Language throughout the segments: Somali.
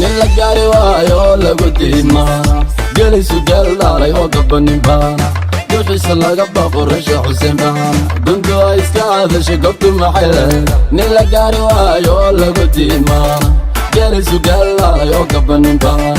Nin la gaari waayo oo lagu diimaana, gelisu geel dhaalay oo gabanin baana, duxiisa laga baqo, Rasha Xuseen baana. Guntu ay iska hadashay, goobtu maxay leeda? Nin la gaari waayo oo lagu diimaana, gelisu geel dhaalay oo gabanin baana,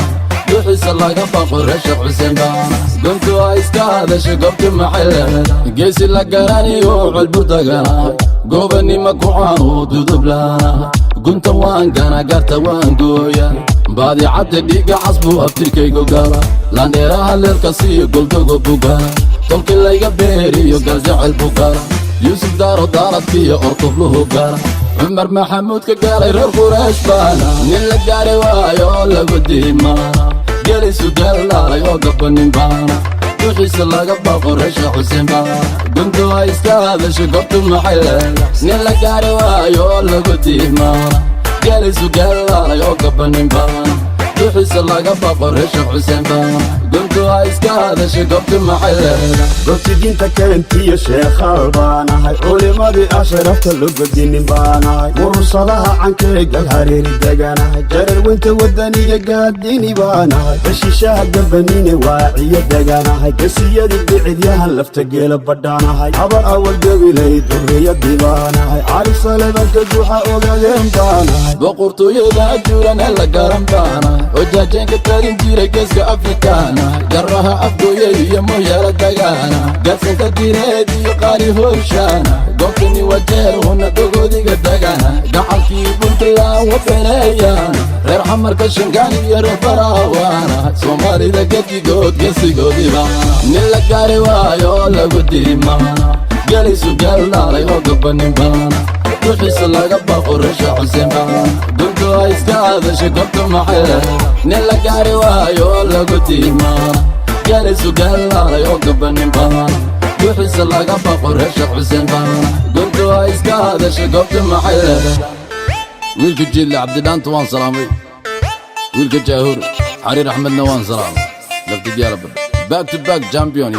duxiisa laga baqo, Rasha Xuseen baana. Guntu ay iska hadashay, goobtu maxay leeda? Geesi la garaniyo colburdagana, gobanima ku caanu dudublaana. Gunta waan gana, garta waan gooya, baadicadda dhiiga casbuu abtirkaygu gala. Landheeraha leelka siiyo goldogo bugala, tolki layga beeriyo galjecel bugala. Yuusuf Daaro daaradkiiyo ortufluhu gala, Cumar Maxamuudka gaalay, reer Quraysh baana. Nin la gaari waayo oo lagu diimaana, gelisu geel dhaalay oo gabanin baana, duxiisa laga baqo, Rasha Xuseen baana. Guntu ay iska hadashay, goobtu maxay leeda? Nin la gaari waayo oo lagu diimaana, gelisu geel dhaalay oo gabanin baana, duxiisa laga baqo, Rasha Xuseen baana. Guntu ay iska hadashay, goobtu maxay leeda? Goobti diinta keentiyo sheekhaal baanahay, culimadii asharafta logodinin baanahay, murursadaha cankeegal hareeri deganahay, jareer weynta wadaniga gaadini baanahay, heshiishaha gabanine waaciyo deganahay, gesiyadii dhicidyahan lafta geela badhaanahay, Habar Awal gabilay durriyadii baanahay, Cali Salebanka guuxa ogaadeen baanahay. Boqortooyada ajuuran ee la garan baana, oo jaajeenka taagin jiray Geeska Afrikaana, garaha Afgooye iyo Mooyaala dagaana, gaadsanka direed iyo qaari hooshaana. Goobtani waa jeer huna dogoodiga dagana, gacalkii Puntland wabeneeyaana, reer Xamarka Shangaan iyo reer Faraawaana. Soomaalida gedigood gesigoodiba, nin la gaari waayo oo lagu diimaana, gelisu geel dhaalay oo gabanin baana, duxiisa laga baqo, Rasha Xuseen baana. Guntu ay iska hadashay, goobtu maxay leeda? Nin la gaari waayo oo lagu diimaana, gelisu geel dhaalay oo gabanin baana, duxiisa laga baqo, Rasha Xuseen baana. Guntu ay iska hadashay, goobtu maxay leeda? Wiilka Jiille Cabdidhaanta waan salaamay, wiilka Jaahur Xariir Axmedna waan salaamay. Laftigyaalaba back to back champion.